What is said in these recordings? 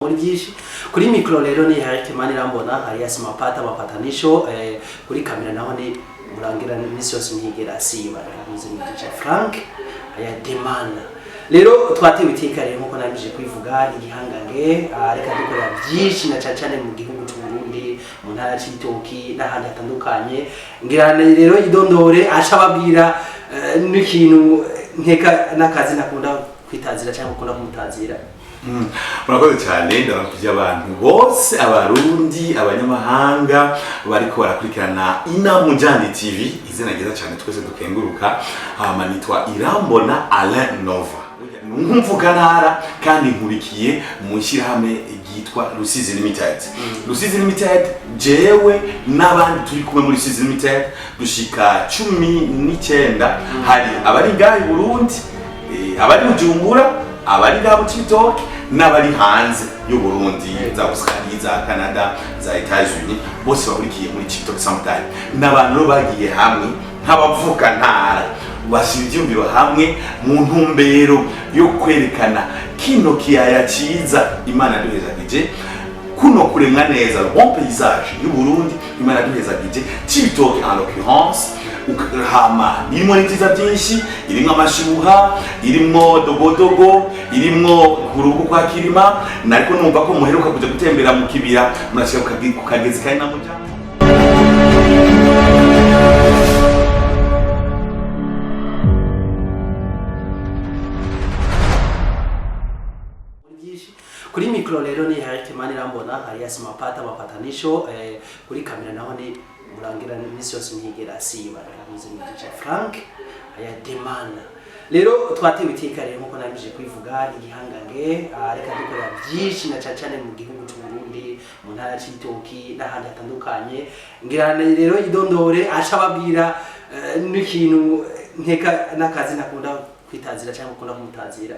Muri byinshi kuri mikoro rero ni Eric Manirambona alias Mapata Mapatanisho. Kuri kamera naho ni Murangira, iminsi yose ntiyigera asiba, yavuze ni DJ Frank aya Demana. Rero twatewe iteka rero, nkuko nabije kwivuga, igihangange, reka dukorera byinshi na cyane cyane mu gihugu cy'u Burundi, mu ntara ya Cibitoki n'ahandi hatandukanye. Ngira rero idondore aca ababwira n'ikintu nkeka n'akazi nakunda kwitazira cyangwa ukunda kumutazira. Murakoze cyane. Ndaramukije abantu bose, Abarundi, abanyamahanga bariko barakurikirana Inamujani TV, izina ryiza cyane twese dukenguruka. Hama nitwa Irambona Alain Nova, nkumvukantara, kandi nkurikiye mu ishyirahamwe ryitwa Rusizi Limited. Rusizi Limited, jewe n'abandi turi kumwe muri Rusizi Limited dushika 19. Hari abari ngaha i Burundi, abari Bujumbura, abari ngaha mu Cibitoke n'abari hanze y'u Burundi, za Australie, za Canada, za Etats-Unis, bose bahurikiye muri Cibitoke Sometime. N'abantu rero bagiye hamwe nk'abavukantara, bashyira ivyumviro hamwe mu ntumbero yo kwerekana kino kiyaya ciza Imana yaduhezagije, kuno kuremwa neza, le bon paysage y'u Burundi Imana yaduhezagije, Cibitoke en l'occurrence. Hama irimo n'ibyiza byinshi, irimwo amashuha, irimwo dogodogo, irimwo kurubu kwa Kirima. Nariko numva ko muheruka kuja gutembera mu kibira, murashika ku kagezi kari namuja. Muri byinshi kuri mikoro rero ni Eric Manirambona alias Mapata Mapatanisho. Kuri kamera naho ni Murangira, iminsi yose ntiyigera asiba, yavuze ni DJ Frank aya Demana. Rero twatewe iteka rero, nkuko nabije kwivuga, igihangange, reka dukorera byinshi na cyane cyane mu gihugu cy'u Burundi, mu ntara ya Cibitoki n'ahandi hatandukanye. Ngira rero idondore aca ababwira n'ikintu nkeka n'akazi nakunda kwitazira cyangwa ukunda kumutazira.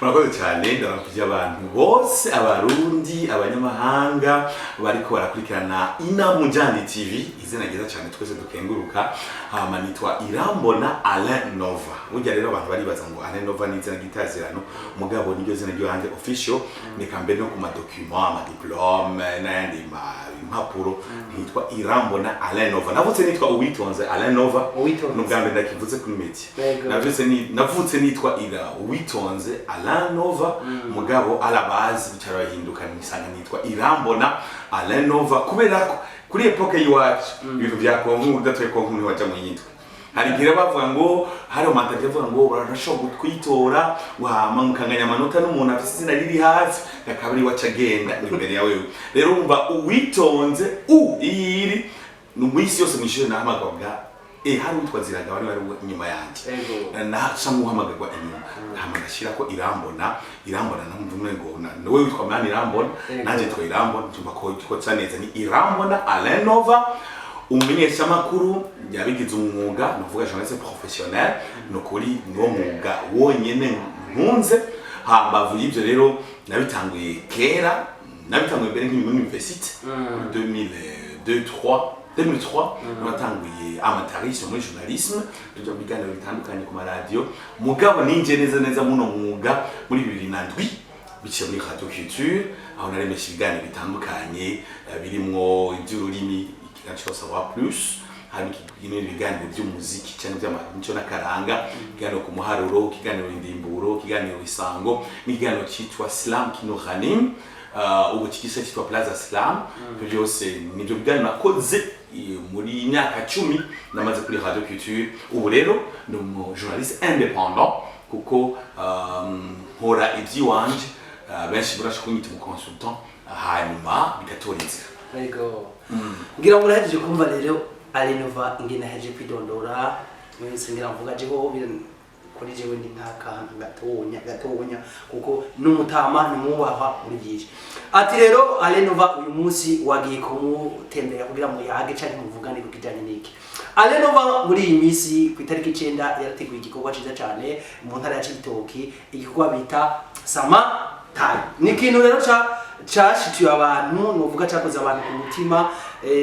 Murakoze cyane. Ndaramukije abantu bose, Abarundi, abanyamahanga bariko barakurikirana Inamujani TV, izina ryiza cyane twese dukenguruka. Hama nitwa Irambona Alain Nova. Burya rero abantu baribaza ngo Alain Nova ni izina ry'itazirano, mugabo niryo zina ryo officiel. Reka mbere no ku ma documents, ama diplômes n'ayandi impapuro nitwa Irambona Alain Nova. Navutse nitwa Uwitonze Alain Nova. Uwitonze. N'ubwa mbere ndakivuze kuri media. Yego. Navutse nitwa Ira Uwitonze Alain Nova, mugabo à la base bicara bahinduka nisanga nitwa Irambona Alain Nova, kubera ko kuri époque y'iwacu ibintu bya concours, udatoye concours ntiwaja mu yitwa. Hari igihe bavuga ngo hari mentalité avuga ngo urashobora kwitora wama mukanganya amanota n'umuntu afite izina riri hafi, akaba ari waca agenda imbere yawe. Rero wumva Uwitonze u iyiri ni umunsi yose mw'ishure nahamagabwa, hari uwitwa Ziragaba niwe ari inyuma yanjye. Naca nkuhamagarwa inyuma, hama ndashirako Irambona. Irambona namva umengo niwe witwa Mani Irambona. Nanje nitwa Irambona, tumva ko ca neza ni Irambona Alain Nova, umumenyeshamakuru yabigize umwuga, nuvuga journaliste professionnel. Ni ukuri niwo mwuga wonyene nkunze. Hambavu y'ivyo rero nabitanguye kera, nabitanguye mbere nkiri muri université, 2002 3 2003 natanguye amateurisme muri journalisme, tuja mu biganiro bitandukanye ku maradiyo. Mugabo ninjiye neza neza muno mwuga muri 2007, biciye muri Radio Culture, aho naremesha ibiganiro bitandukanye, birimwo iby'ururimi, ikiganiro cyitwa Savoir Plus, harimo ibindi biganiro by'umuziki cyangwa by'amico n'akaranga, ikiganiro ku muharuro, ikiganiro indimburo, ikiganiro isango, n'ikiganiro cyitwa Slam Kino Ghanim, ubu kigisa cyitwa Plaza Slam. Ibyo byose nibyo biganiro nakoze muri myaka 10 namaze kuri Radio Culture. Ubu rero ni umu journaliste indépendant, kuko nkora iby'iwanje. Benshi barashaka kunyita umu consultant, hanyuma bigatora inzira. Yego. Ngira ngo murahejeje kumva rero Alinova ingene ahejeje kwidondora mwese. Ngira mvuga jeho kuri jewe ni nk'akantu gatonya gatonya, kuko n'umutama nimwubahwa muri byinshi. Ati rero Alenova uyu munsi wagiye kumutembera kugira ngo yage canke muvugane ku kijanye n'iki. Alenova muri iyi minsi ku itariki 9 yarateguye igikorwa ciza cane mu ntara ya Cibitoki, igikorwa bita Summer Time. Ni ikintu rero cashituye abantu, novuga cakoze abantu ku mutima.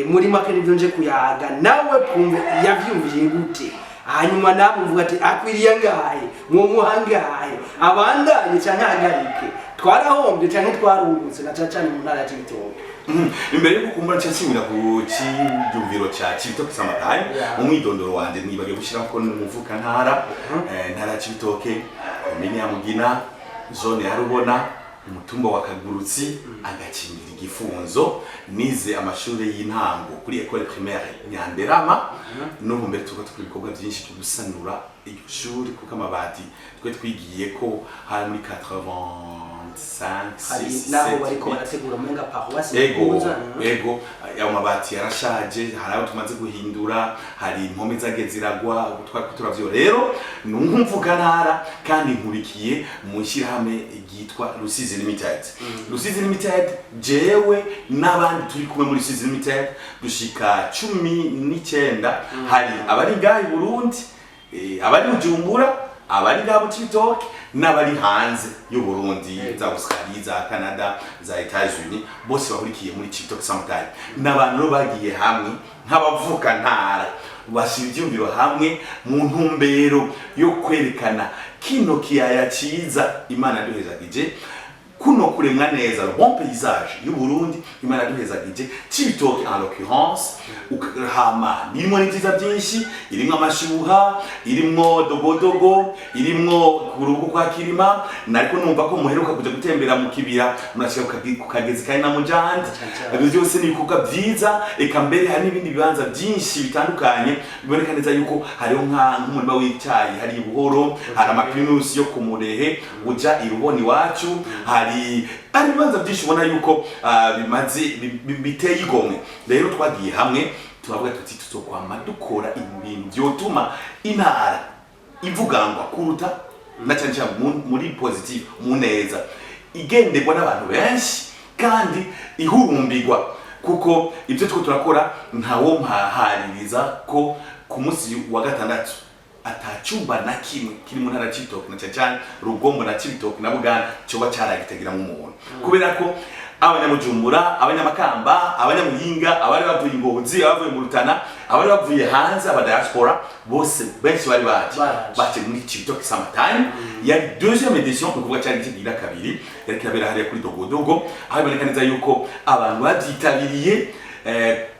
Muri make nivyo nje kuyaga nawe, twumve yavyumviye gute, hanyuma namwe mvuga ati akwiriye angahe, mwomuha angahe, abandanye canke ahagarike. Twarahombye canke twarungutse, na cane cane mu ntara ya Cibitoke? Imbere yuko kumbura nshimira ku cyiyumviro cya Cibitoke Summertime, umwidondoro wanje nibagiye gushyiraho ko n'umuvuka ntara, ntara ya Cibitoke, komine ya Mugina, zone ya Rubona, umutumba wa Kagurutsi, agakingira igifunzo. Nize amashuri y'intango kuri école primaire Nyanderama. N'ubu mbere turiko tukora ibikorwa byinshi byo gusanura iryo shuri, kuko amabati twe twigiye ko hari muri 85. Hari 6. naho 7. bariko barategura umenga paroisse. Ego. Muhuza. Ego, ayo mabati yarashaje, hari ayo tumaze guhindura, hari impome zagiye ziragwa, ubu twari turavyo. Rero numvuga ntara kandi nkurikiye mu ishyirahamwe ryitwa Rusizi Limited. Rusizi Limited, jewe n'abandi turi kumwe muri Rusizi Limited dushika 19. Hari abari ngaha i Burundi, abari Bujumbura, abari ngaha mu Cibitoke n'abari hanze y'u Burundi, za Australie, za Canada, za Etats-Unis, bose bahurikiye muri Cibitoke Summertime. N'abantu rero bagiye hamwe nk'abavuka ntara, bashyira ibyumviro hamwe mu ntumbero yo kwerekana kino kiyaya ciza Imana yaduhezagije, kuno kuremwa neza, le bon paysage y'u Burundi Imana yaduhezagije, Cibitoke en l'occurrence. Hama irimo n'ivyiza byinshi, irimwo amashuha, irimwo dogodogo, irimwo kurubu kwa Kirima. Nariko numva ko muheruka kuja gutembera mu kibira, murashika ku kagezi kari na Mujandi. Cyane. Ibyo byose ni ibikorwa byiza. Eka mbere hari n'ibindi bibanza byinshi bitandukanye biboneka neza yuko hariho nk'umurima w'icyayi, hari i Buhoro, hari amapinusi yo ku Murehe uja i Rubona iwacu, hari ibibanza byinshi ubona yuko bimaze biteye igomwe. Rero twagiye hamwe turavuga tuti tuzokwama dukora ibintu byotuma intara ivugangwa kuruta, na cyane cyane muri positive, mu neza, igenderwa n'abantu benshi kandi ihurumbirwa, kuko ibyo two turakora ntawo mpahaririza ko ku munsi wa gatandatu atacyumba na kimwe kiri mu ntara ya Cibitoke, na cyane cyane Rugombo na Cibitoke na Buganda, cyoba caragitagiramwo umuntu, kubera ko abanyabujumbura, abanyamakamba, abanyamuyinga, abari bavuye Ingozi, abavuye mu Rutana, abari bavuye hanze, aba diaspora bose, benshi bari baje. Baraje. Baje muri Cibitoke Summertime. Yari deuxième édition, ni ukuvuga cyari kigira kabiri, yari kirabera hariya kuri Dogodogo, aho biboneka neza yuko abantu babyitabiriye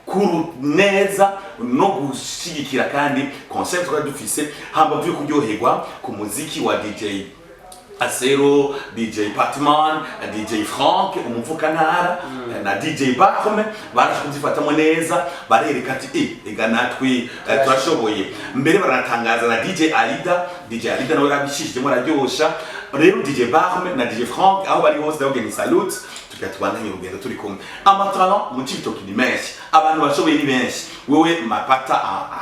kuru neza no gushigikira kandi concept twari dufise, hambavu yo kuryoherwa ku muziki wa DJ Asero, DJ Patman, DJ Frank, umuvukantara na DJ Barme. Barashe kubyifatamo neza, barereka ati ega natwe turashoboye. Mbere baranatangaza na DJ Alida. DJ Alida nawe yarabishishijemo, araryosha. Rero DJ Barme na DJ Frank, aho bari hose, ndababwira ni salute. Tugira tubandanye urugendo turi kumwe. Amatalent mu Cibitoke ni menshi, abantu bashoboye ni benshi. Wewe Mapata,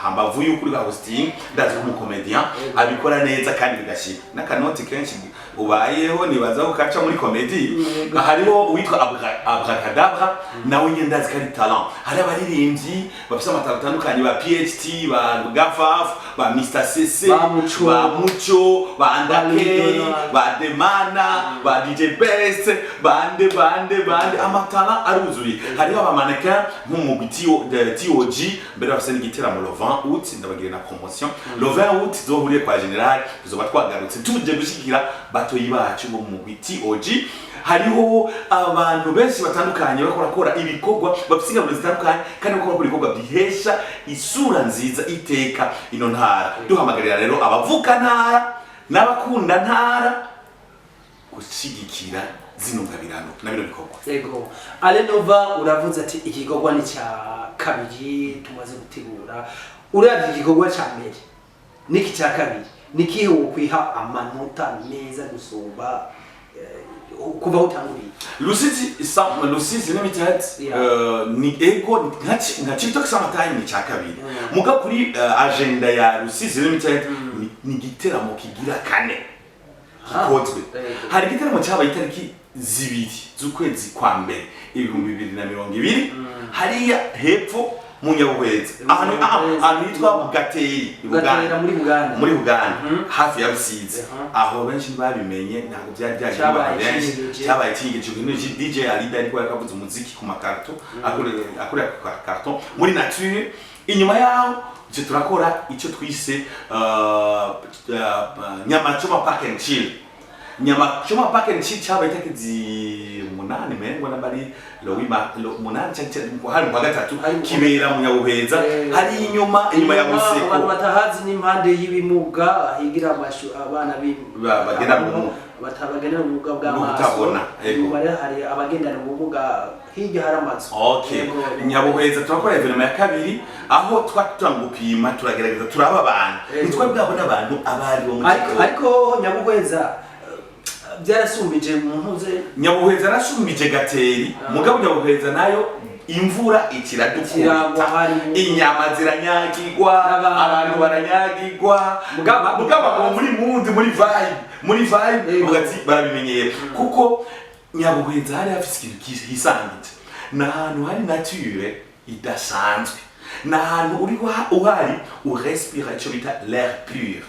hambavu y'uko uri hosting, ndazi ko umucomedian abikora neza kandi bigashika n'akanoti kenshi ubayeho, nibaza ko kaca muri comedy. Hariho uwitwa Abracadabra, nawe nyine ndazi ko ari talent. Hari abaririmbyi bafise amatalent atandukanye, ba PHT, ba Gafaf, ba Mr CC, Ba Muco. ba Muco, ba Andake, Lidona. ba Demana, ba DJ Best, bande bande bande, amatalent aruzuye. Hariho abamannequin nk'umugwi TOG, mbere bafise n'igiteramo le 20 août. Ndabagire na promotion le 20 août, tuzohuriye kwa General, tuzoba twagarutse tuje gushigikira batoyi bacu bo mu mugwi TOG. Hariho abantu benshi batandukanye bakora ibikorwa, bafise ingaburo zitandukanye kandi bakora ibikorwa bihesha isura nziza, iteka ino ntara. Duhamagarira rero abavuka ntara n'abakunda ntara gushigikira zino ngabirano na bino bikorwa. Yego, Alenova, uravuze ati igikorwa ni cya kabiri tumaze gutegura. Uravye igikorwa cya mbere n'iki cya kabiri, nikihe wokwiha amanota meza gusumba kuva aho utanguriye? Rusizi Rusizi Limited, ni ego, nka Cibitoke Summertime ni cya kabiri. Muga kuri agenda ya Rusizi Limited ni igiteramo kigira kane gikozwe. Hari igiteramo cyabaye itariki 2 z'ukwezi kwa mbere 2020, hariya hepfo mu Nyabuhweza, ahantu ahantu hitwa Bugateri i Bugatera Buganda. Muri Buganda. Muri Buganda, hafi ya Rusizi. Aho benshi ntibabimenye, ntabwo byari byaje Cyabaye abantu benshi. kinyegeje. Cyabaye kinyegeje. DJ Alida ariko yakavuze umuziki ku makarto, akorera ku karton muri nature. Inyuma yaho icyo turakora icyo twise Nyamacoma Park and Chill. Nyama Choma Park and Chill cyabaye itariki 8, mengo nambari le 8 canke hari mu kwa gatatu. Hari mu kwa Kibera mu Nyabuheza, hari inyuma ya Abantu Museko. batahazi, n'impande y'ibimuga higira amashu abana Bagendana ubumuga. Bagendana ubumuga bw'amaso. Kutabona, yego. Inyuma rero hari abagendana ubumuga, hirya hari amazu. Okay. Yego. Nyabuheza turakora événement ya kabiri, aho twatanga gupima, turagerageza turaba abantu. Ntitwari bwabona abantu abari bo mu Ariko kigo. ariko Nyabuheza byarasumbije mu ntuze. Nyabuheza arasumbije Gateri, mugabo Nyabuheza nayo imvura ikiradukubita. Ikiragwa Inyama ziranyagirwa. N'abantu. Abantu baranyagirwa. Mugabo ngo muri mood, muri vibe. Uvuga ati barabimenyera, kuko Nyabuheza hari hafise ikintu hisangije, ni ahantu hari nature idasanzwe, ni ahantu uri uhari urespira icyo bita l'air pur.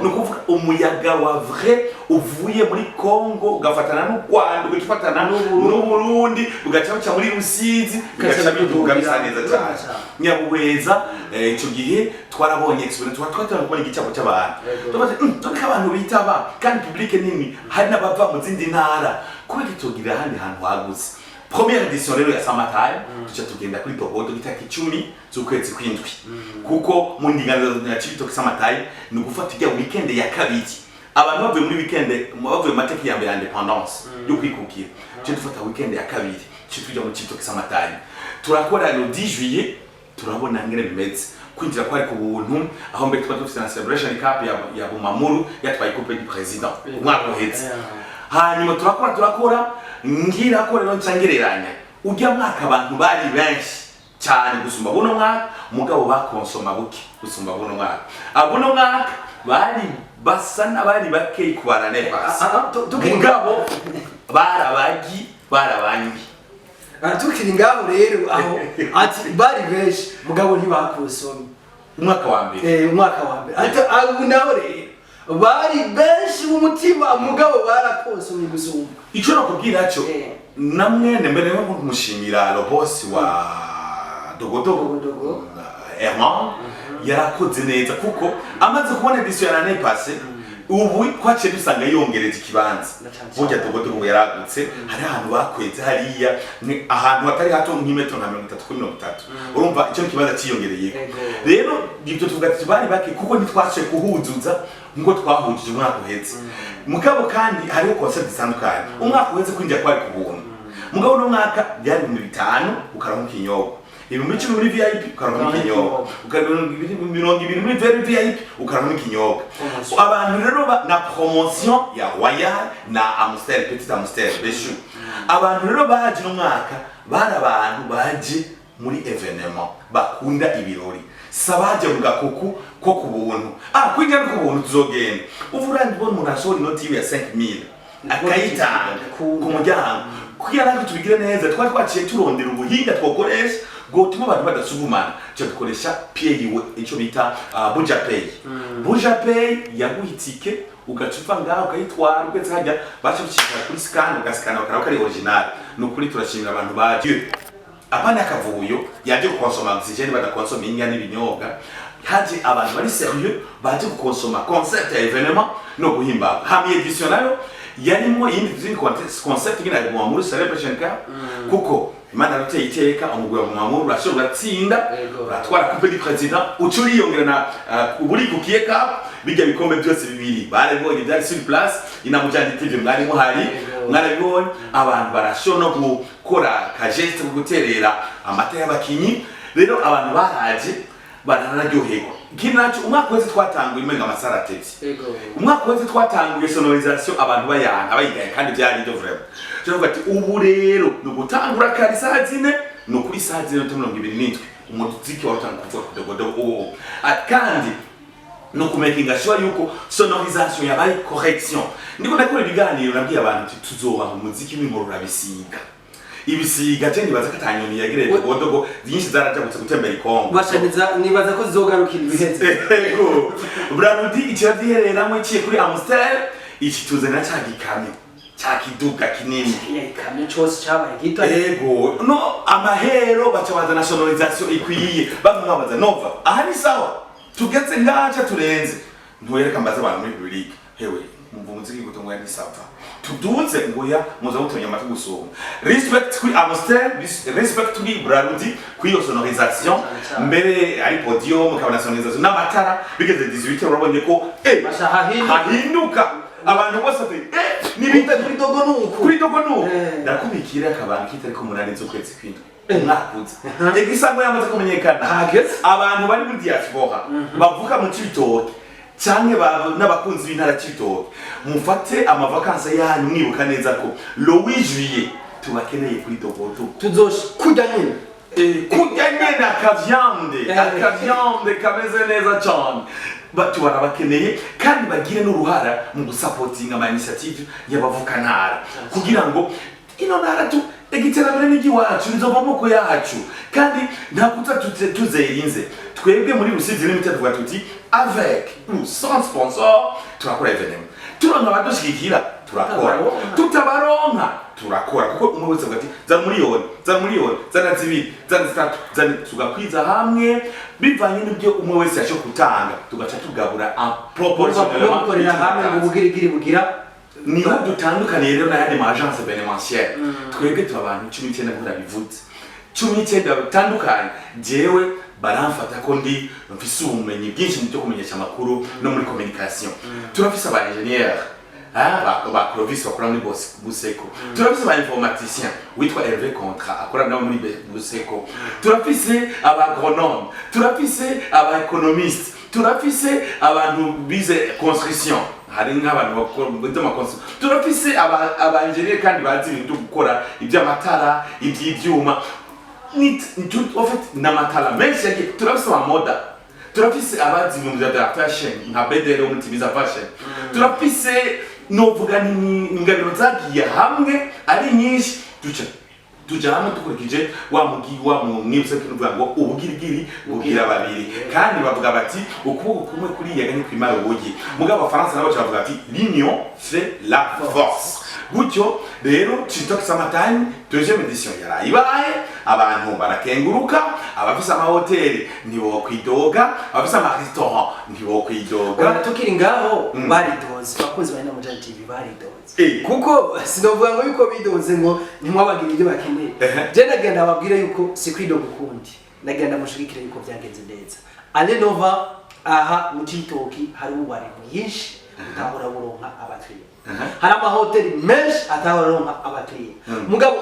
Ni ukuvuga umuyaga wa vrai uvuye muri Congo, ugafatana n'u Rwanda, ugaca ufatana n'Uburundi, ugaca uca muri Rusizi, bigaca biduga bisa neza cyane. Nyabuheza ico gihe twarabonye experience, twatanga kubona igicapo cy'abantu. Tubaze dore ko abantu bitaba kandi public nini, hari n'abava mu zindi ntara, kubera itugira ahandi hantu hagutse. Première édition rero ya Summertime, tuca tugenda kuri Dogodo itariki 10 z'ukwezi kw'indwi, kuko mu ndinganizo ya Cibitoke Summertime ni ugufata ijya weekend ya kabiri, abantu bavuye muri weekend, bavuye mu mateka ya mbere ya indépendance yo kwikukira, tuca dufata weekend ya kabiri, tuca tuja mu Cibitoke Summertime, turakora le 10 juillet. Turabona ngene bimeze, kwinjira kwari ku buntu, aho mbere tuba dufite na celebration cup ya Bumamuru yatwaye coupe du président umwaka uheze. Hanyuma turakora ngira ko rero nca ngereranya ujya mwaka, abantu bari benshi cyane gusumba buno mwaka, mugabo bakonsoma buke gusumba buno mwaka. Buno mwaka bari basa n'abari bakeyi kubara neza, mugabo barabagi barabanywi. Tukiri ngaho rero, aho ati bari benshi mugabo ntibakosomye. Umwaka wa mbere. Umwaka wa mbere. Ati ubu naho rero bari benshi mu mutima, mugabo barakosomye gusumba. Icyo nakubwira cyo, na mwene mbere yo kumushimira, le boss wa Dogodogo, Dogodogo. Herman, yarakoze neza, kuko amaze kubona édition ya l'année passée, ubu twaciye dusanga yongereje ikibanza. Na cane. Burya Dogodogo yaragutse, hari ahantu bakweze hariya, ni ahantu hatari hato, nk'imetero nka 30 kuri 30. Urumva icyo kibanza ciyongereyeko. Rero ibyo tuvuga ati bari bake kuko ntitwashoboye kuhuzuza nkuko twahujije umwaka uheze. Mugabo kandi hariho concept zitandukanye. Umwaka uheze kwinjira kwari ku buntu, mugabo uno mwaka byari 5000 ukaronka ikinyobwa, 10,000 muri VIP ukaronka ikinyobwa, 20,000 muri very VIP ukaronka ikinyobwa. Promotion. Abantu rero na promotion ya Royal na Amstel, Petit Amstel Beshu. Abantu rero baje no mwaka bari abantu baje muri événement, bakunda ibirori, sabaje mu gakuku ko ku buntu. Kwinjira no ku buntu tuzogenda, ubu urandi ubona umuntu asohora inoti yiwe ya 5000 akayitanga ku muryango. Kugira natwe tubigire neza, twari twaciye turondera ubuhinga twokoresha bwotuma abantu badasugumana. Tuca dukoresha pay, icyo bita Buja Pay. Buja Pay yaguha itike, ugaca uva ngaho ukayitwara, ugeze hajya baca bicikara kuri scan, ugasikana bakaraba ko ari original. Ni ukuri turashimira abantu baje, apana akavuyo yaje gukonsoma oxygène, badakonsoma indya n'ibinyobwa. Haje abantu bari sérieux, baje gukonsoma concept ya événement no guhimbaza. Hama édition nayo yarimo iyindi zindi concept ngina ya muri celebration cup, kuko Imana yaruteye iteka umugwi wa Bumamuru urashobora uratsinda, uratwara coupe du président, uca uriyongera na burikukiye cup. Bijya bikombe byose bibiri barabibonye, byari sur place, inamujyanye TV, mwari muhari. Mwarabibonye, abantu barashobora no gukora ka geste ko guterera amata y'abakinyi. Rero abantu baraje baranaryoherwa. Ikindi naco, umwaka wese twatanguye umenga amasara atevye. Umwaka wese twatanguye sonorisation abantu bayanka, bayigaye, kandi byari byo vraiment. Turavuga ati ubu rero ni ugutangura kare isaha 4. Ni ukuri isaha 4:27 umuziki wari utanga kuvuga ku Dogodogo ubu. Ati kandi no kumakinga sure yuko sonorisation yabaye correction. Ndiko ndakora ibiganiro, nabwiye abantu ati tuzobaha umuziki w'inkorora bisiga ibisiga. Je nibaza ko atanyoni yagereye Dogodogo, nyinshi zarajabutse gutembera i Kongo. Bashaniza, nibaza ko zizogarukira ibiheze. Ego. Brarudi ikiravyihereramwo iciye kuri Amstel, iki tuzanira ca gikamyo, ca kiduga kinini. Kiriya gikamyo cose cabaye gito. Ego, no amahero baca bazana sonorisation ikwiye. Bamwe babaza Nova, aha ni sawa, tugeze ngaca turenze, ntuwereka mbaza abantu muri public, hewe mumva umuziki gutungwa ni sawa. Tuduze ngo ya muza mutumenya amatwi gusumba. Respect kuri Amstel, respect kuri Brarudi, kuri iyo sonorisation. Cyane. Mbere ari podium, ukabona sonorisation n'amatara bigeze 18, urabonye ko Basha hahinduka. Hahinduka abantu bose ati nibita kuri dogo nuku. Kuri dogo nuko. Ndakubikira akabanga kitariko 8 z'ukwezi kw'indwi umwaka uza. Igisango yamaze kumenyekana. Hageze. Abantu bari muri diaspora bavuka mu Cibitoke canke n'abakunzi b'intara Cibitoke, mufate amavakansi yanyu mwibuka neza ko le 8 juillet tubakeneye kuri dogodogo. Tuzosh kurya nyine. Kurya nyene akaviande, akaviande kameze neza cane. Barabakeneye kandi bagire n'uruhara mu gusapotinga ama initiative y'abavukantara kugira ngo ino ntara tu igiterambere n'iry'iwacu rizova mu maboko yacu, kandi nta kuza tuzerinze. Twebwe muri Rusizi Limited tuvuga tuti avec ou sans sponsor turakora événement. Turonka abadushigikira turakora, Tutabaronka. tutabaronka turakora, kuko umwe wese avuga ati zana miliyoni, zana miliyoni, zana zibiri, zana zitatu, zana, tugakwiza hamwe bivanye n'ibyo umwe wese yashoboye gutanga, tugaca tugabura en no gukorera hamwe ngo ubugirigiri bugira. Niho dutandukaniye rero n'ayandi ma agence événementielle. Twebwe tuba abantu 19, nk'uko nabivuze, 19 batandukanye. Jewe baramfata ko ndi mfise ubumenyi bwinshi mu byo kumenyesha amakuru no muri communication. Turafise aba ingénieur, ba Clovis bakora muri Buseko. Turafise aba informaticien witwa Hervé Contra akora nabo muri Buseko. Turafise aba agronome, turafise aba économiste, turafise abantu bize construction, hari nk'abantu bakora by'amakonstruction, turafise aba engineer kandi bazi ibintu byo gukora iby'amatara, iby'ibyuma. En fait n'amatara menshi yagiye. Turafise amamoda, turafise abazi ibintu bya fashion nka BDR wo muri Timiza Fashion. Turafise, novuga ni ingabiro zagiye hamwe ari nyinshi, duca tuja hamwe dukurikije wa mugi wa mwibutse kuvuga ngo ubugirigiri bugira babiri, kandi bavuga bati ukuboko kumwe kuriyaga ni kwimara ubugi. Mugabo abafaransa nabo bavuga bati l'union fait la force. Gutyo rero Cibitoke Summertime deuxième édition yaraye ibaye, abantu barakenguruka. Abafise amahoteli ntibokwidoga, abafise amarestaurant ntibokwidoga. Ora tukiri ngaho, baridoze abakunzi ba Namujani TV, baridoze. Kuko sinovuga ngo yuko bidoze ngo ntimwabagira ibyo bakeneye. Je nagenda babwire yuko si kwidoga ukundi, nagenda mushigikire yuko byagenze neza. Alenova aha mu Cibitoki hari ububare bwinshi utahora buronka abakiriya, hari amahoteli menshi atahora aronka abakiriya. Mugabo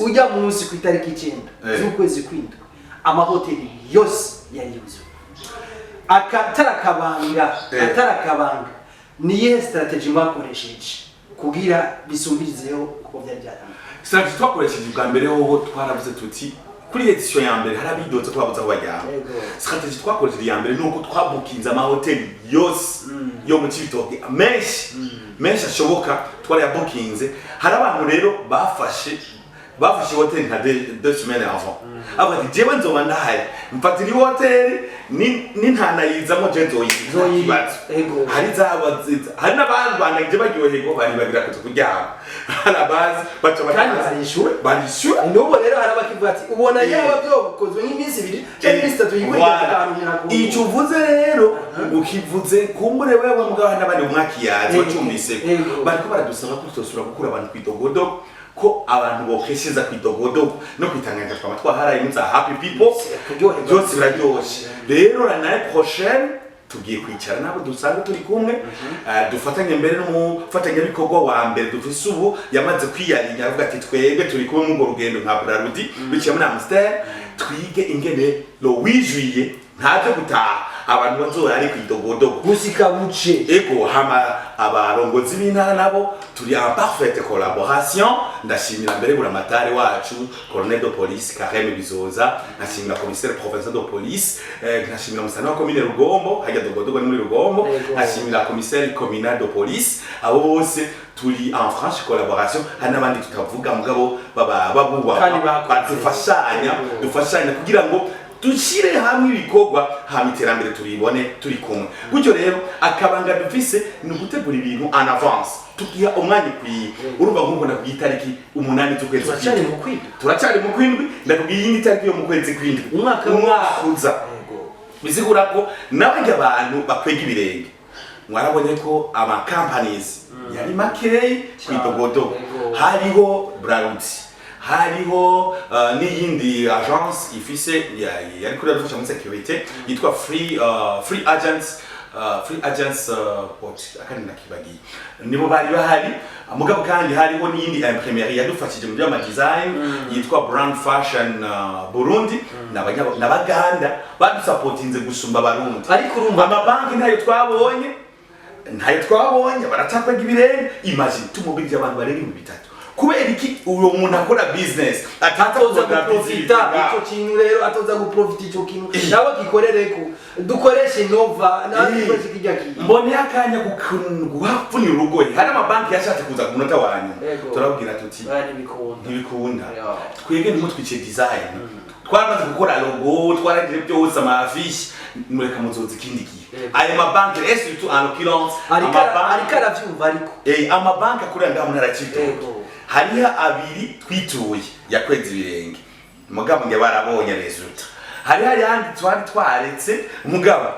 ujya munsi ku itariki 9 z'ukwezi kw'indwi, amahoteli yose yari yuzuye. Akatara kabanga, atara kabanga, niyihe strategy mwakoresheje kugira bisumbirizeho uko byari byatanzwe? Strategy twakoresheje bwa mbere hoho, twaravuze tuti kuri édition ya mbere hari abidoze ko babuze aho baryama. Strategy twakoresheje ya mbere nuko twabukinze amahoteli yose yo mu Cibitoke, menshi menshi ashoboka twarayabukinze. Hari abantu rero bafashe hoteli nka 2 semaines avant, avuga ati jewe nzoba ndahari, mfatira ihoteli nintanayizamo je nzoyiga Nzoyiga. Ikibazo. Hari zaba hari n'abandi banagije baryoherwa baribagira kuza kuryama, hari abazi baca Kandi barishura. Barishura. N'ubu rero hari abakivuga ati ubona yaba byokozwe nk'iminsi 2 cyangwa iminsi 3 yikurikira tukaruhira ku Icyo uvuze rero ukivuze kumbure wewe, mugabo hari n'abandi umwakiyazi wacumbise bariko baradusaba ko tutosubira gukura abantu kw'idogodo, ko abantu bokesheza kw'idogodo no kwitanganyika twaba twaharaye za happy people. Kuryoherwa. Byose biraryoshe. Rero l'année prochaine tugiye kwicara nabo dusanzwe turi kumwe, dufatanye mbere n'umufatanyabikorwa wa mbere dufise ubu yamaze kwiyarinya, aravuga ati twebwe turi kumwe muri urwo rugendo nka Brarudi biciye muri Amstel, twige ingene le 8 juillet ntaje gutaha, abantu bazora ari kw'idogodogo Gusika buce. Ego, hama abarongozi b'intara nabo turi en parfaite collaboration. Ndashimira mbere buramatari wacu colonel de police Kareme Bizoza, nkashimira commissaire provincial de police, nkashimira musana wa commune Rugombo, hajya dogodogo ni muri Rugombo, nkashimira commissaire communal de police. Abo bose turi en franche collaboration. Hari n'abandi tutavuga mugabo baba babuba Kandi bakoze. badufashanya, dufashanya kugira ngo dushyire hamwe ibikorwa, hama iterambere turibone turi kumwe. Gutyo rero akabanga dufise ni ugutegura ibintu en avance, tukiha umwanya ukwiye. Urumva nk'ubu ndakubwiye itariki 8 z'ukwezi Turacyari kw'indwi. mu kwindwi. Turacyari mu kwindwi, ndakubwiye iyindi tariki yo mu kwezi kw'indwi. Umwaka Umwaka uza. Bisigura ko n'abarya abantu bakwega ibirenge. Mwarabonye ko ama companies yari makeyi kw'idogodo. Yego. Hariho Brarudi, hariho n'iyindi agence ifise yari kuri iradufasha muri sécurité yitwa Free Agents, what akandi nakibagiye, nibo bari bahari. Mugabo kandi hariho n'iyindi imprimerie yadufashije mu by'ama design yitwa Brand Fashion Burundi, n'Abaganda badusapotinze gusumba Abarundi. Ariko urumva Amabanki ntayo twabonye, baratakwega ibirenge. Imagine tumubirije abantu barenga 3000. Kubera iki uwo muntu akora business atoza ataza guprofita ico kintu rero, atoza guprofita ico kintu nawe gikorereko, dukoreshe Nova nawe dukoreshe kirya kintu. Mboneye akanya guhapfunira urugoyi, hari amabanki yashatse kuza ku munota wa nyuma. Turababwira tuti Oya, ntibikunda. Ntibikunda. Ya. Twebwe ntimutwice design, twaramaze gukora logo, twaragize byose, ama affiche, mureka muzoza ikindi gihe. Ayo mabanki, et surtout en l'occurrence ariko amabanki ariko aravyumva ariko. Amabanki akorera ngaha mu ntara ya Cibitoke, hariho abiri twituye yakweza ibirenge, mugabo nge barabonye résultat. Hariho ayandi twari twaretse, mugabo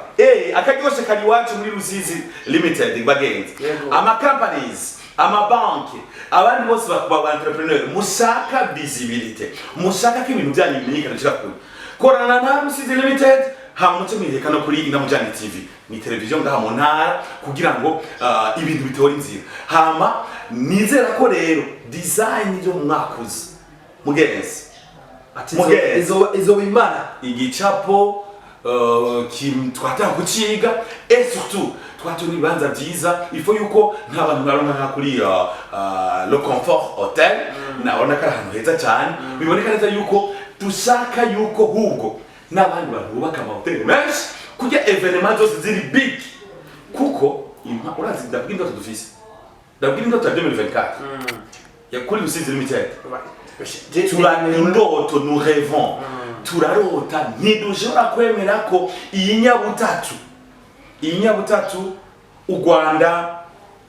akaryoshe kari iwacu muri Rusizi Limited. Bagenzi, ama companies, amabanki, abandi bose ba entrepreneur mushaka visibilité, mushaka ko ibintu byanyu bimenyekana bishika kure, korana na Rusizi Limited, hama muce mwiheka no kuri Inamujani TV, ni televiziyo ngaha mu ntara, kugira ngo ibintu bitore inzira. Hama nizera ko rero design yo mu mwaka uza, mugenzi, Ati Mugenzi. izoba imara igicapo twatanga kuciga, et surtout twatuna ibibanza vyiza. Ifo yuko nk'abantu mwaronka nka kuri Le Confort Hotel, nabona ko ari ahantu heza cyane, biboneka neza yuko dushaka yuko hubwo n'abandi bantu bubaka amahoteli menshi kurya événement zose ziri big, kuko urazi, ndabwira indoto dufise, ndabwira indoto ya 2024 ya kuri Rusizi Limited. Tura indoto, nous rêvons, turarota. Ntidushobora kwemera ko iyi nyabutatu, u Rwanda,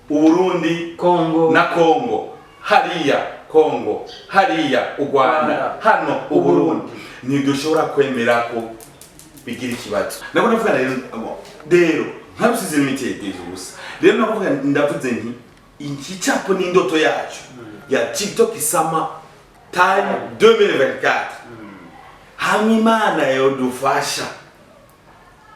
Uburundi Kongo na Kongo, hariya Kongo, hariya u Rwanda, Rwanda. hano Uburundi, ntidushobora kwemera ko bigira ikibazo. Nabwo ndavuga rero, bon, rero nka Rusizi Limited gusa rero navuga, ndavuze nti iki cyapo ni indoto yacu ya Cibitoke Summer Time 2024. Hamwe Imana yodufasha,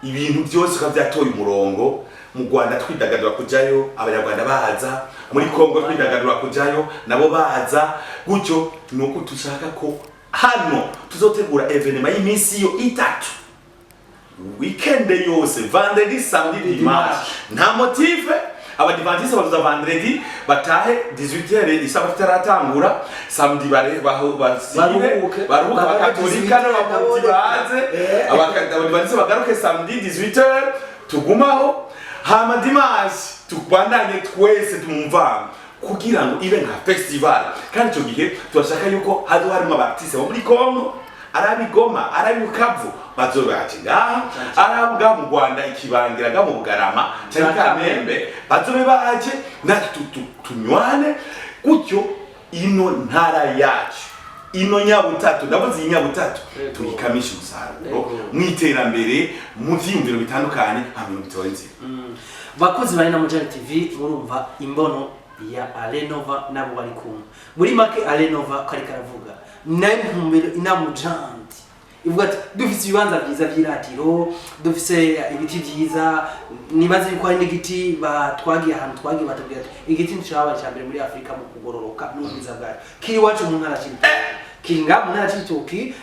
ibintu byose ukaba byatoye umurongo, mu Rwanda twidagadura kujayo, Abanyarwanda baza, muri Kongo twidagadura kujayo, nabo baza gutyo. Ni uko dushaka ko hano tuzotegura événement y'iminsi yo 3, weekend yose, vendredi, samedi, dimanche. Nta motif, Abadivantistes bazoza vendredi batahe 18h, isabato itaratangura, samedi bare baho basibe, Baruhuke. baruhuke, Bagaruke Abakatolika 18h. N'abamuti baze, Abadivantistes bagaruke samedi 18h, tugumaho, hama dimanche tubandanye twese tumumvanga kugira ngo ibe nka festival. Kandi icyo gihe turashaka yuko hazo harimo aba artistes bo muri Kongo, arabi Goma, arabi Bukavu, bazobe baje ngaha, arabi ngaha mu Rwanda, ikibangira ngaha mu Bugarama cyangwa Kamembe, bazobe baje natwe tunywane gutyo. Ino ntara yacu, ino nyabutatu, ndavuze iyi nyabutatu, tuyikamisha umusaruro mu iterambere, mu vyiyumviro bitandukanye, hama bitore inzira. Bakozi bari na Mujani TV, murumva imbono ya Alenova nabo bari kumwe. Muri make, Alenova ko ariko aravuga nayo ntumbero inamujandi ivuga ati dufise ibibanza vyiza vy'iratiro, dufise ibiti vyiza. Nibaze yuko hari n'igiti batwagiye ahantu twagiye, batubwira ati igiti nticabaye icya mbere muri Afurika mu kugororoka n'ubwiza bwayo kiri iwacu mu ntara Cibitoke, kiri ngaha mu ntara Cibitoke.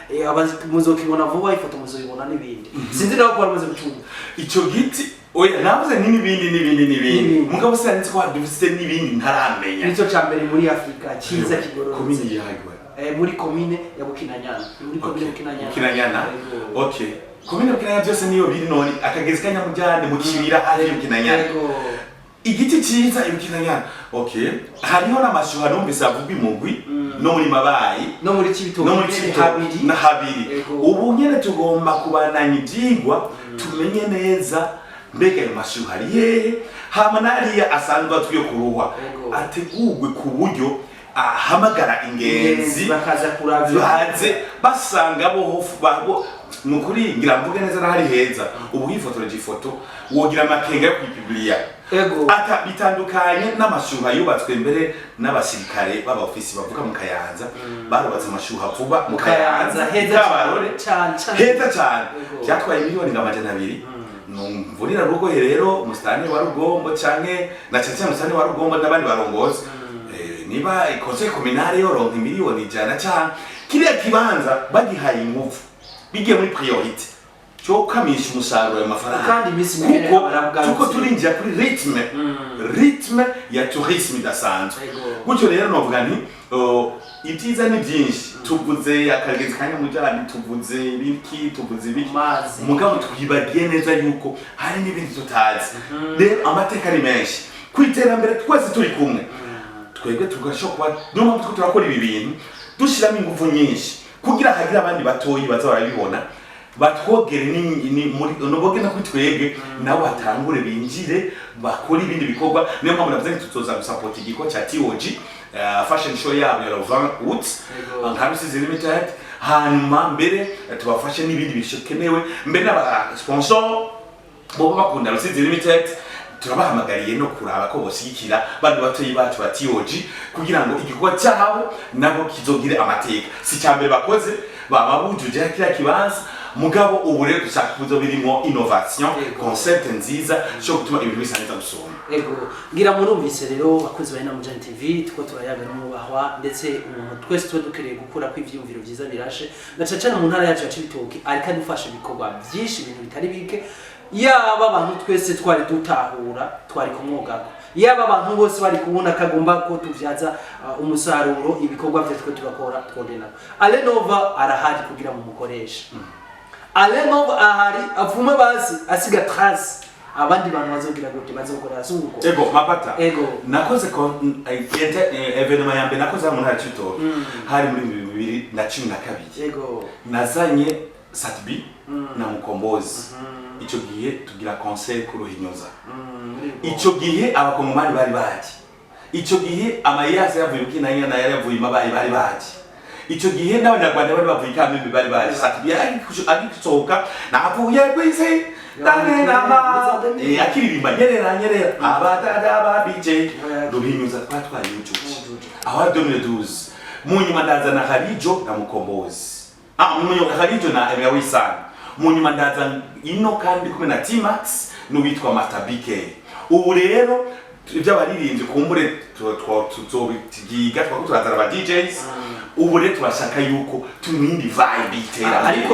Muzokibona vuba, ifoto muzoyibona n'ibindi, sinzi nawe ko baramaze gucunga. Ico giti, oya, navuze ni n'ibindi n'ibindi n'ibindi. N'ibindi. Mugabo sinzi ko dufise n'ibindi ntaramenya. Nicyo cya mbere muri Afurika cyiza kigororotse. Komini yahagwe? Muri komine ya Bukinanyana. Ni muri komine Bukinanyana. Bukinanyana. Yego. Okay, komine Bukinanyana byose niyo biri. None akagezi kanyamujyane mu kibira hafi y'Bukinanyana. Yego. Igiti cyiza Ibukinanyana, okay. Hariho n'amashuha numvise avugwa imugwi no muri Mabayi. No muri Cibitoke. No muri Cibitoke. Habiri. Na habiri. Yego. Ubu nyene tugomba kubandanya ivyigwa, tumenye neza mbega ayo mashuha ari hehe, hama n'ariya asanzwe azwiyo kuruhwa Yego. ategurwe ku buryo ahamagara ingenzi bakaza kuraba. Baze basanga boho babo. Ni ukuri ngira mvuge neza n'ahari heza. Ubu hifotoreje ifoto wogira amakenga yo kuyipubliya. Ata bitandukanye n'amashuha yubatswe mbere n'abasirikare b'abaofisi bavuka mu Kayanza. Barubatse amashuha vuba mu Kayanza, heza Kabarore, cyane cyane. Heza cyane. Byatwaye miliyoni nka 200. Numvurira rugohe rero umusitani wa Rugombo, canke na cyane cyane umusitani wa Rugombo n'abandi barongozi. Niba conseil communal yoronka miliyoni 100 canke kiriya kibanza bagihaye ingufu, bigiye muri priorité cyo kamisha umusaruro ayo mafaranga. Kandi iminsi mike kuko barabwarutse. tuko turinjira kuri rythme ya tourisme idasanzwe. Gutyo rero novuga nti ibyiza ni byinshi. Tuvuze akagezi ka Nyamujani, tuvuze ibiki, tuvuze ibiki. Amazi. Mugabo twibagiye neza yuko hari n'ibindi tutazi. Rero amateka ni menshi ku iterambere, twese turi kumwe, twebwe tugashobora kuba, niyo mpamvu turiko turakora ibi bintu dushyiramo ingufu nyinshi kugira hagire abandi batoyi baza barabibona, batwogere ni muri nuboge no kuri twebwe, nabo batangure binjire bakore ibindi bikorwa. Niyo mpamvu navuze nti tuzoza gusapota igikorwa cya TOG, fashion show yabo ya le 20 août, nka Rusizi Limited. Hanyuma mbere tubafashe n'ibindi bikenewe, mbere n'aba sponsor boba bakunda Rusizi Limited, turabahamagariye no kuraba ko boshyigikira bano batoyi bacu ba TOG kugira ngo igikorwa cyabo nabo kizogire amateka. Si cya mbere bakoze, baba bujuje kiriya kibanza, mugabo ubu rero dushaka kuzo birimo innovation, concept nziza cyo gutuma ibintu bisa neza gusumba. Ego, ngira murumvise rero, bakozi ba Inamujani TV, tuko turayaga n'umubahwa, ndetse umuntu twese tuba dukeneye gukura ko ivyiyumviro vyiza birashe, na cane cane mu ntara yacu ya Cibitoke, ariko adufasha ibikorwa vyinshi, ibintu bitari bike. Yaba abantu twese twari dutahura, twari kumwogako, yaba abantu bose bari kubona ko agomba ko tuvyaza umusaruro ibikorwa vyo twe turakora, twogenda. Alenova arahari kugira mu mukoreshe. Alenova ahari avume basi asiga trace, abandi bantu bazogira gute, bazokora suko. Ego mapata. Ego. Nakoze événement ya mbere nakoze hano mu ntara ya Cibitoke hari muri 2012. Nazanye Sat-B na Mukombozi. Icyo gihe tugira concert ku Ruhinyuza. Icyo gihe abakongomani bari baje, icyo gihe amayasi yavuye Bukinanyana, yari yavuye Mabayi, bari baje icyo gihe, n'abanyarwanda bari bavuye Kamembe bari baje. Sat-B agisohoka navuye kwisi akiririmba nyerera nyerera abadada ba BJ, Ruhinyuza twatwaye ujuje aho ari 2012. Mu nyuma ndazana Harijo na Mukombozi, mu nyuma Harijo na Emera Wisana. Mu nyuma ndaza ino kandi kumwe na T-Max n'uwitwa Master BK. Ubu rero iby'abaririmbyi kumbure tuzobyiga, twako turazana aba DJs. Ubu rero turashaka yuko turi mu yindi vibe y'iterambere.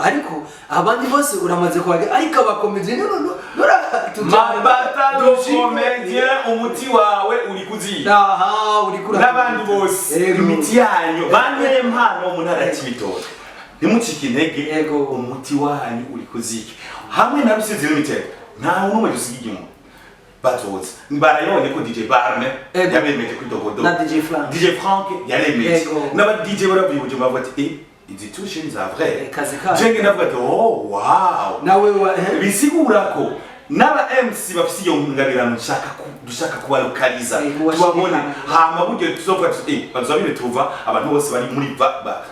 Ariko abandi bose uramaze kubaga, ariko abakomedi no no no. Mabata le comédien, umuti wawe uri kuziga. Aha uri kura. N'abandi bose, imiti yanyu bane mpano mu ntara ya Cibitoke, ntimucike intege. Umuti wanyu uri kuziga hamwe na Rusizi Limited, nta n'umwe dusiga inyuma. Bazoza barayibonye ko DJ Barne yabemeje kuri Dogodo. Na DJ Frank. DJ Frank yaremeje. N'aba DJ baravuye Bujumbura bavuga ati izi touche ni za vrai. Kazi kayo. Jenge ndavuga ati oh wow. Nawe wa eh? Bisigura ko n'aba MC bafise iyo ngabirano nshaka dushaka kubalokaliza, mubashire tubabone. hamwe. Hama buryo tuzovuga tuti bazabire tuva abantu bose bari muri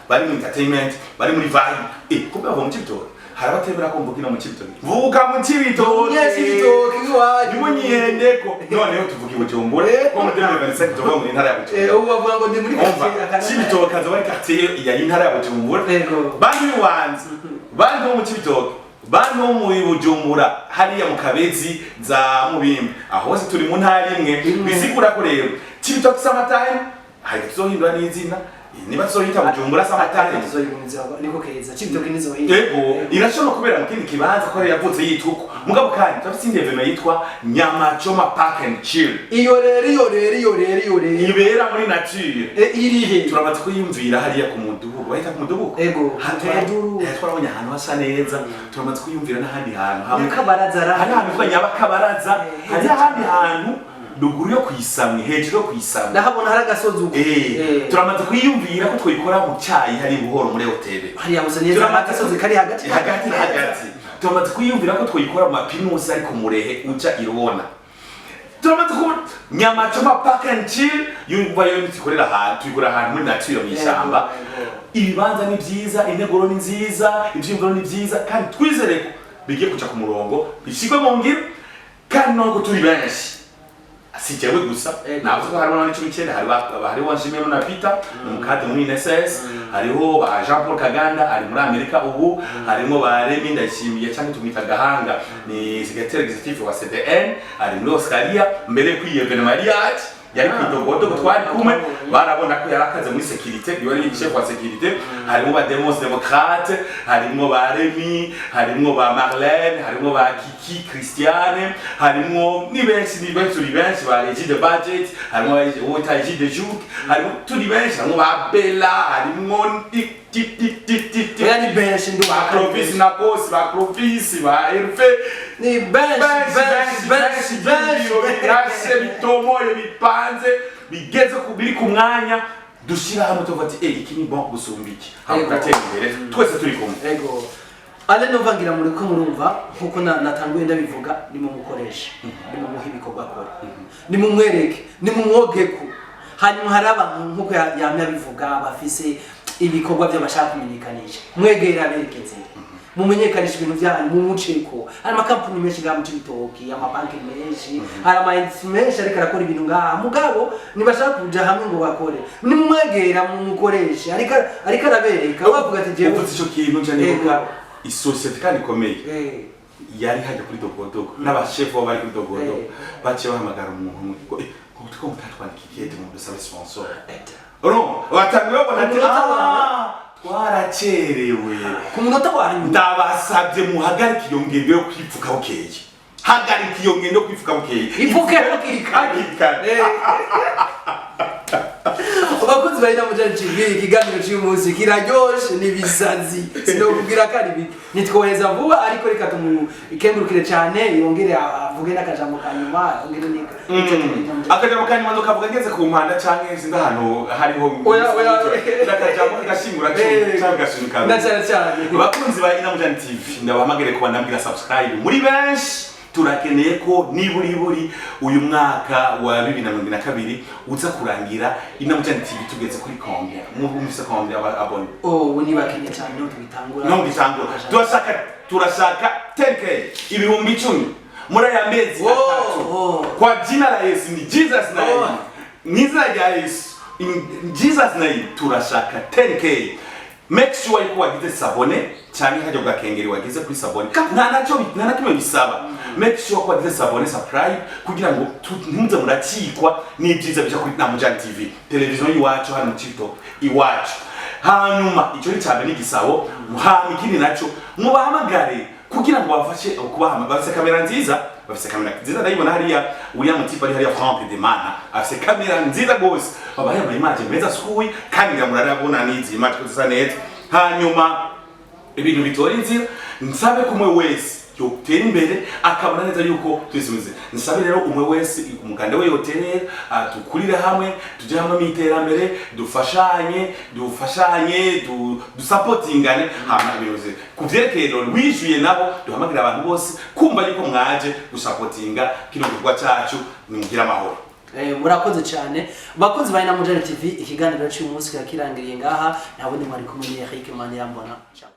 bari mu entertainment, bari muri vibe, kumbe bava mu Cibitoke. Hari abatemera ko mvuga ino mu Cibitoke, vuga mu Cibitoke. Yes, ibitoki iwacu. Nimunyihendeko noneho tuvuga i Bujumbura ko muri 2025 tuvuga mu ntara ya Bujumbura. Ubu bavuga ngo ndi muri Umva, quartier Cibitoke azoba ari quartier ya intara ya Bujumbura. Bantu b'iwanze, bantu bo mu Cibitoke, bantu bo mu Bujumbura, hariya mu Kabezi za Mubimbi, aho hose turi mu ntara imwe. Imwe. Bisigura ko rero Cibitoke summertime hari tuzohindura n'izina, niba tuzohita Bujumbura summertime. Tuzoyigumiza niko keza, Cibitoke nizohinda. Ego, irashobora kubera mu kindi kibanza ko yavutse yitwa uko. Mugabo kandi turafise indi événement yitwa Nyamachoma Park and Chill. Iyo rero, iyo rero, iyo rero, iyo rero Ibera muri nature. Irihe? Turamaze kuyumvira hariya ku mudugudu, bahita ku mudugudu. Ego, Mudugudu. Mudugudu. Twarabonye ahantu hasa neza, turamaze kuyumvira n'ahandi hantu hamwe. Nyakabaraza ra. Hari ahantu hitwa Nyabakabaraza, Eh, hari ahandi hantu ruguru yo kwisamwe, hejuru yo kwisamwe. Ndahabona hari agasozi uko. Turamaze kuyumvira ko twikora mu cyayi hari buhoro muri hoteli. Hariya gusa neza agasozi kari hagati. Hagati na hagati. Turamaze kwiyumvira ko twikora mu mapinusi, ariko murehe uca irubona. Turamaze kubona nyama choma park and chill. Yumva yo tukorera ahantu, tuyikorera ahantu muri nature, mu ishyamba. Ibibanza ni byiza, integuro ni nziza, ivyiyumviro ni byiza, kandi twizere ko bigiye kuja ku murongo, bishyirwe mu ngiro. Kandi nubwo turi benshi, si jewe gusa. Navuze ko harimo n'abandi 19. Hariho Nshimiyemo na Peter, ni umukade muri INSS. Hariho ba Jean Paul Kaganda, ari muri Amerika ubu. Harimo ba Remy Ndayishimiye, cyangwa tumwita Gahanga, ni secrétaire exécutif wa CDN, ari muri Australia. Mbere yo kuri événement yari yaje, yari ku Idogodogo, twari kumwe, barabona ko yari akaze muri sécurité, yari chef wa sécurité. Harimo ba Demos Démocrate, harimo ba Remy, harimo ba Marlène, harimo ba Kiki Christiane, harimo ni benshi, ni benshi, turi benshi, ba Regide de Budget, harimo uwo bita Egide Juk, harimo, turi benshi, harimo ba Bella, harimo ti ti ti ti ti ti. Oya, ni benshi, ndumva. Ba Clovis na Kosi, ba Clovis, ba Hervé. Ni benshi, benshi, benshi, benshi. Birashe, bitomoye, bipanze, bigeze ku biri ku mwanya. Dushyira hamwe tuvuga ati: "Eh, iki ni bon gusumba iki." Hama tugatera imbere twese turi kumwe. Ego, ale numva ngira muri ko murumva nkuko natanguye ndabivuga: nimumukoreshe, nimumuhe ibikorwa akora, nimumwereke, nimumwogeko. Hanyuma hari abantu, nkuko yamye abivuga, bafise ibikorwa by'abashaka kumenyekanisha. Mwegera, abereke inzira, mumenyekanisha ibintu byanyu, mumuceko. Hari amakampani menshi ngaha mu Cibitoki, amabanki menshi, hari ama institut menshi ariko arakora ibintu ngaha, mugabo ntibashaka kuja hamwe ngo bakore. Nimumwegera, mumukoreshe, ariko arabereka, bavuga ati jewe. Uvuze ico kintu, nca nibuka isosiyete kandi ikomeye yari hajya kuri Dogodogo, n'abashefu bo bari kuri Dogodogo. Baciye bahamagara umuntu umwe ngo: "Eh, ngo tuko mutatwandika ikete ngo dusabe sponsor." Urumva batangiye babona ati: Umunota wa "Ah, twaracerewe." Ku munota wa nyuma. Ndabasabye muhagarike iyo ngendo yo kwipfuka bukeye, hagarika iyo ngendo yo kwipfuka bukeye. Ipfuke hakiri kare. Hakiri kare. Abakunzi ba Inamujani TV, ikiganiro cy'uyu munsi kiraryoshe, ni ibisazi, sinokubwira ko ari bike. Nitwoheza vuba, ariko reka tumukengurukire cyane, yongere avuge n'akajambo ka nyuma, yongere Akajambo ka nyuma nzokavuga ngeze ku mpanda canke sinzi ahantu hariho. Oya, oya. N'akajambo gashingura canke gasunika. Na cyane cyane. Abakunzi ba Inamujani TV, ndabahamagare kuba ndambwira subscribe muri benshi. Turakeneye ko niburiburi uyu mwaka wa 2022 uza kurangira Inamujani TV tugeze kuri combien? Mufise combien abonnés? Oh, ubu nibakenye cyane, niho tubitangura. No gitangura, turashaka 10K, 10,000 muri aya mezi 3. Kwa jina la Yesu, ni Jesus name, mu izina rya Yesu, in Jesus name, turashaka 10K. Make sure yuko wagize s'abonner cyangwa hajya bwa wagize kuri s'abonner. Nta nacyo, nta na kimwe bisaba. Make sure ko wagize s'abonner, subscribe, kugira ngo ntimuze muracikwa n'ibyiza bija kuri Namujani TV, televiziyo y'iwacu hano mu Cibitoke iwacu. Hanyuma icyo ni cyane n'igisabo. Hama ikindi naco, mubahamagare kugira ngo bafashe kubahama. Bafise kamera nziza, bafise kamera nziza, ndayibona hariya. Uriya mutipe ari hariya, Frank Demana, afise kamera nziza gose, babaye ama image meza asukuye, kandi ngira murarabona n'izi image ko zisa neza. Hanyuma ibintu bitora inzira. Nsabe ko umwe wese yotera imbere, akabona neza yuko twisubize. Nsabe rero umwe wese umuganda we yoterera, dukurire hamwe, tujye hamwe mu iterambere, dufashanye, dufashanye, dusapotingane. Hama ibintu ku vyerekeye rero wishyuye nabo, duhamagara abantu bose kumva yuko mwaje gusapotinga kino gikorwa cyacu. Nimugire amahoro. Murakoze cyane, bakunzi ba Inamujani TV. Ikiganiro cy'uyu munsi kirangiriye ngaha. Nta wundi mwari kumwe ni Eric Manirambona. Ciao.